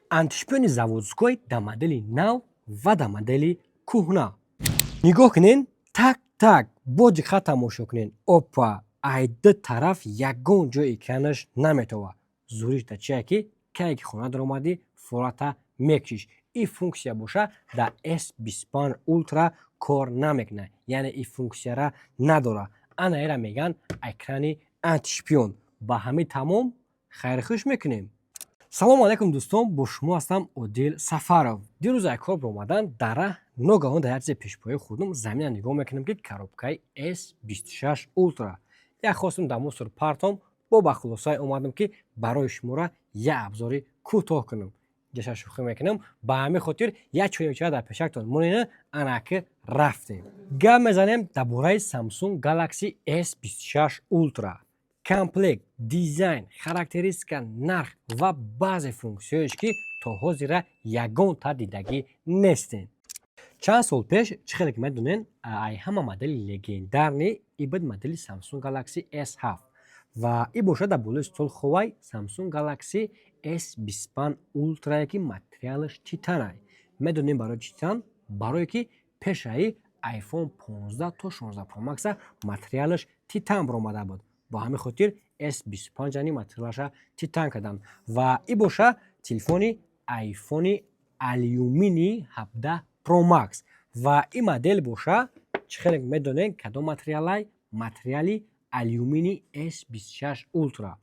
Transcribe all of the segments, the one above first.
Антишпиони заводской да модели нав ва да модели кӯҳна. Нигоҳ кунен, так так бо диққат тамошо кунен. Опа, ай ду тараф ягон ҷой экранаш наметова. Зуриш дар чие, ки кае ки хона даромадӣ, фората мекшиш. Ин функсия боша дар S25 Ultra кор намекунад, яъне ин функсияра надорад. Ана эра мегӯянд экрани антишпион. Ба ҳамин тамом, хайрхуш мекунем. Салому алайкум, дӯстон, бо шумо ҳастам Одил Сафаров. Дирӯз ай кор баромадан, дар раҳ ногаҳон дар як чизе пешпоӣ хӯрдум. Замина нигоҳ мекунам, ки коробкаи S26 Ultra. Як хостум дар мусор партом, бо ба хулосае омадам, ки барои шуморо як абзори кӯтоҳ кунам. Ҷаша шӯхӣ мекунам. Ба ҳамин хотир як чойча дар пешактон монена. Анаки рафтем, гап мезанем дар бораи Samsung Galaxy S26 Ultra: комплект, дизайн, характеристика, нарх ва баъзе функсияҳоеш, ки то ҳозира ягонта дидагӣ нестем. Чанд сол пеш, чӣ хеле ки медонен, ай ҳама модели легендарный и буд модели Samsung Galaxy S7 ва и бошад дар болои стол ховай Samsung Galaxy S25 Ultra, ки материалаш титанай. Медонем барои титан? Барое ки пешаи iPhone 15 то 16 Pro Max материалаш титан баромада буд. Бо ҳамин хотир S25 яъни материалаша титан карданд. Ва и боша телефони iPhone алюмини 17 Pro Max. Ва ин модел боша, чӣ хеле медонем, кадом материалай? Материали алюмини S26 Ultra.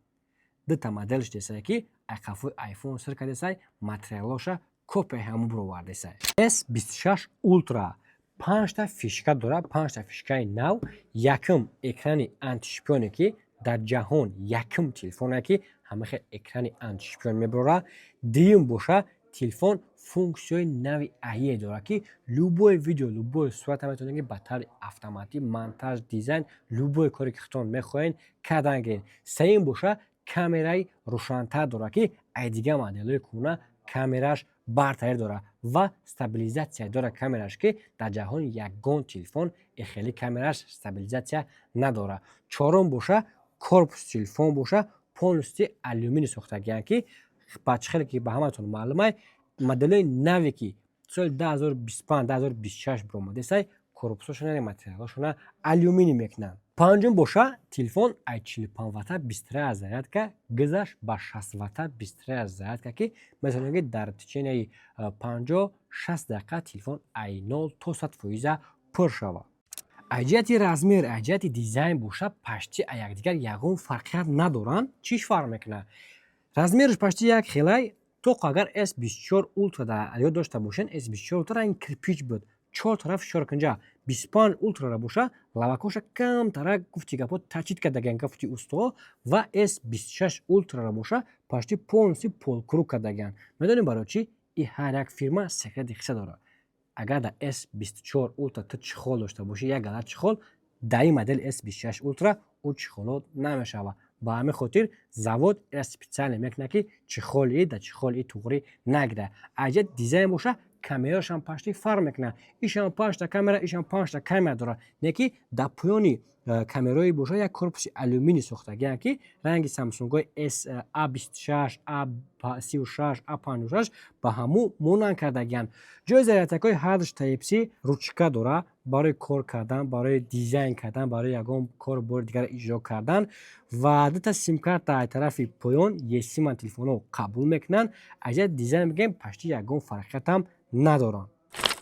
Дута моделш десае, ки ай қафои iPhone сир кардесай, материалоша копияи ҳамон бировардесай. S26 Ultra панҷта фишка дорад, панҷта фишкаи нав. Якум, экрани антишпионе, ки дар ҷаҳон якум телефоне, ки ҳамахел экрани антишпион мебарорад. Дуюм боша, телефон функсияи нави AI дорад, ки любое видео, любое сурата метавонед, ки ба таври автоматӣ монтаж, дизайн, любое коре ки худтон мехоҳед, кардан гиред. Сеюм боша, камераи рӯшантар дорад, ки ай дигар моделҳои кӯҳна камераш бартарӣ дорад, ва стабилизатсия дорад камераш, ки дар ҷаҳон ягон телефон хеле камераш стабилизатсия надорад. Чорум боша, корпуси телефон боша полностью алюминий сохтагианд, ки ба чӣ хеле ки ба ҳаматон маълумай, моделҳои наве, ки соли 2025, 2026 баромадесай, корпусошона, яъне материалҳошона алюминий мекунанд. Панҷум боша, телефон ай 45 ватта быстрая зарядка гузашт ба 60 ватта быстрая зарядка, ки метавонед, ки дар течение 50-60 дақиқа телефон ай 0 то 100 фоиза пур шавад. Аз ҷиҳати размер, аз ҷиҳати дизайн боша, почти аз якдигар ягон фарқият надоранд. Чиш фарқ мекунад? Размераш почти як хелай. Тоқ агар S24 Ultra дар ёд дошта бошед, S24 Ultra ранги кирпич буд, чор тараф чоркунҷа. 25 Ultrара боша, лавакоша камтарак, гуфти гапҳо, точить кардагиан, гуфти устоҳо. Ва S26 Ultrара боша, почти полностью полукруг кардагиан. Медонем барои чӣ? И ҳар як фирма секрети хиса дорад. Агар дар S24 Ultra ту чехол дошта бошӣ, як гала чехол, дар ин модели S26 Ultra ӯ чехолот намешавад. Ба ҳамин хотир завод ира специально мекунад, ки чехоли дар чехоли туғрӣ нагирад. Аз ҷиҳати дизайн боша, камерашам почти фарқ мекунад. Ишам панҷта камера, ишам панҷта камера дорад, не ки дар поёни камераҳои боша як корпуси алюминий сохтагианд, ки ранги Самсунгҳои A26, A36, A56 ба ҳамун монанд кардагианд. Ҷои зарядкаҳои ҳардуш Type-C, ручка дорад барои кор кардан, барои дизайн кардан, барои ягон кору бори дигар иҷро кардан. Ва дута симкарта аз тарафи поён, eSIM телефонҳо қабул мекунанд. Аз ҷиҳати дизайн бигӯем, почти ягон фарқиятам надоранд.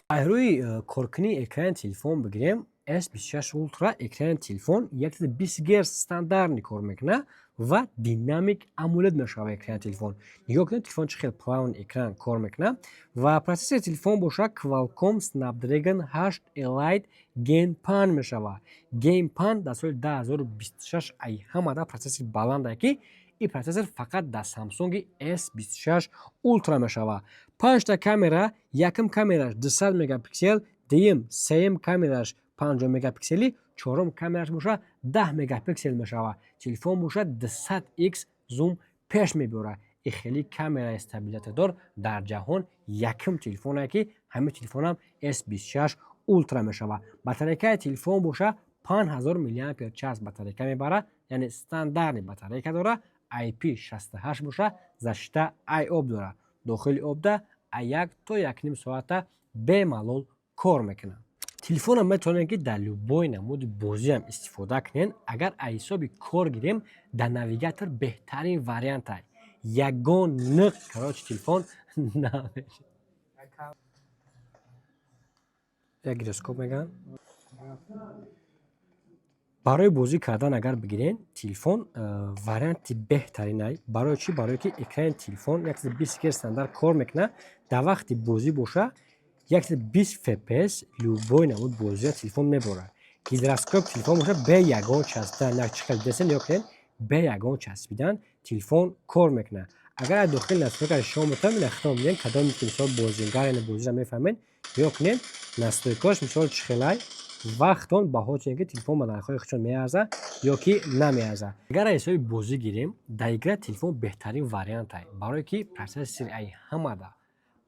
Аз рӯи коркунии экрани телефон бигирем, S26 Ultra экрани телефон 120 Гц стандартный кор мекунад ва Dynamic AMOLED мешавад экрани телефон. Нигоҳ кунед, телефон чӣ хел плавный экран кор мекунад. Ва процессори телефон бошад, Qualcomm Snapdragon 8 Elite Gen 5 мешавад. Gen 5 дар соли 2026 ай ҳамада процессори баландае, ки ин процессор фақат дар Samsung S26 Ultra мешавад. Панҷта камера: якум камераш 200 мегапиксел, дуюм, сеюм камераш 50 мегапикселӣ, чорум камераш бошад 10 мегапиксел мешавад. Телефон бошад 200 x зум пеш мебиёрад. И хеле камераи стабилизатордор дар ҷаҳон якум телефоне, ки ҳамин телефонам S26 Ultra мешавад. Батарейкаи телефон боша 5000 миллиампер час батарейка мебарад, яъне стандартный батарейка дорад. IP68 боша, защита ай об дорад. Дохили обда а 1 то 1,5 соата бемалол кор мекунад. Телефонам метавонед, ки дар любой намуди бозиам истифода кунед. Агар аз ҳисоби кор гирем, дар навигатор беҳтарин вариантай. Ягон ниқ, короче, телефон намешавад. Як гироскоп мегӯянд. Барои бозӣ кардан агар бигирем, телефон варианти беҳтаринай. Барои чӣ? Барое ки экрани телефон 120 герц стандарт кор мекунад. Дар вақти бозӣ боша, 120 фпс любой намуд бозия телефон меборад. Гироскоп телефон боша, бе ягон часпидан, як чӣ хел десен ё кунед, бе ягон часпидан телефон кор мекунад. Агар аз дохили настройкаи шумо метавонед, ина хитоб бинед, кадоме ки, мисол, бозингар, яъне бозиро мефаҳмед, ё кунед, настройкааш, мисол, чӣ хелай вақтон баҳо чунед, ки телефон ба нархҳои худшон меарзад ё ки намеарзад. Агар аз ҳисоби бозӣ гирем, дар игра телефон беҳтарин вариантай, барое ки процессори ай ҳамада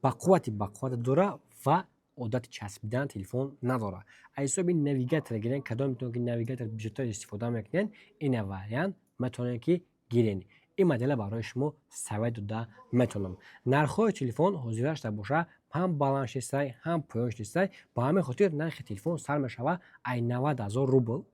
бақуввати дора ва одати часпидан телефон надорад. Аз ҳисоби навигатора гирем, кадометон ки навигатор бисёртар истифода мекунед, ина вариант метавонед, ки гиред. Ин модела барои шумо совет дода метавонам. Нархҳои телефон ҳозирашда боша, ҳам баланд шистай, ҳам поён шистай. Ба ҳамин хотир нархи телефон сар мешавад ай 90 000 рубл,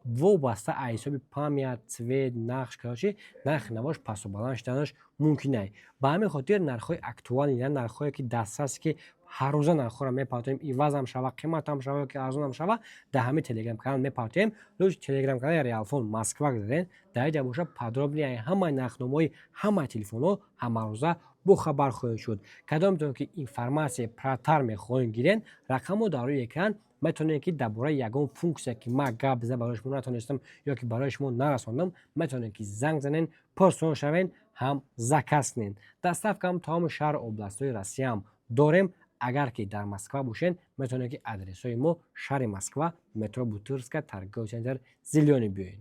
вобаста аз ҳисоби память, цвет, нақш, короче, нархи навош пасту баланд шуданаш мумкин ай. Ба ҳамин хотир нархҳои актуальный, я нархҳое ки дастрасе, ки ҳаррӯза нархҳоро мепартоем, ивазам шава, қиматам шава ёки арзонам шава, дар ҳамин телеграм-канал мепартоем. Лоҷ телеграм-канали Реалфон Москва гузарен, дар инҷа боша, подробный ҳамаи нархномаҳои ҳамаи телефонҳо ҳамарӯза бохабар хоҳед шуд. Кадометон ки информатсияи пурратар мехоҳем гирен, рақамҳо дар рӯи экран. Метавонед, ки дар бораи ягон функсия, ки ман гап зада барои шумо натонистам ё ки барои шумо нарасондам, метавонед, ки занг занен, пурсон шавен, ҳам заказ кунед. Доставкаам тамоми шаҳру областҳои Россияам дорем. Агар ки дар Москва бошед, метавонед, ки адресҳои мо: шаҳри Москва, метро Бутырская, торговый центр Зелёный биёед.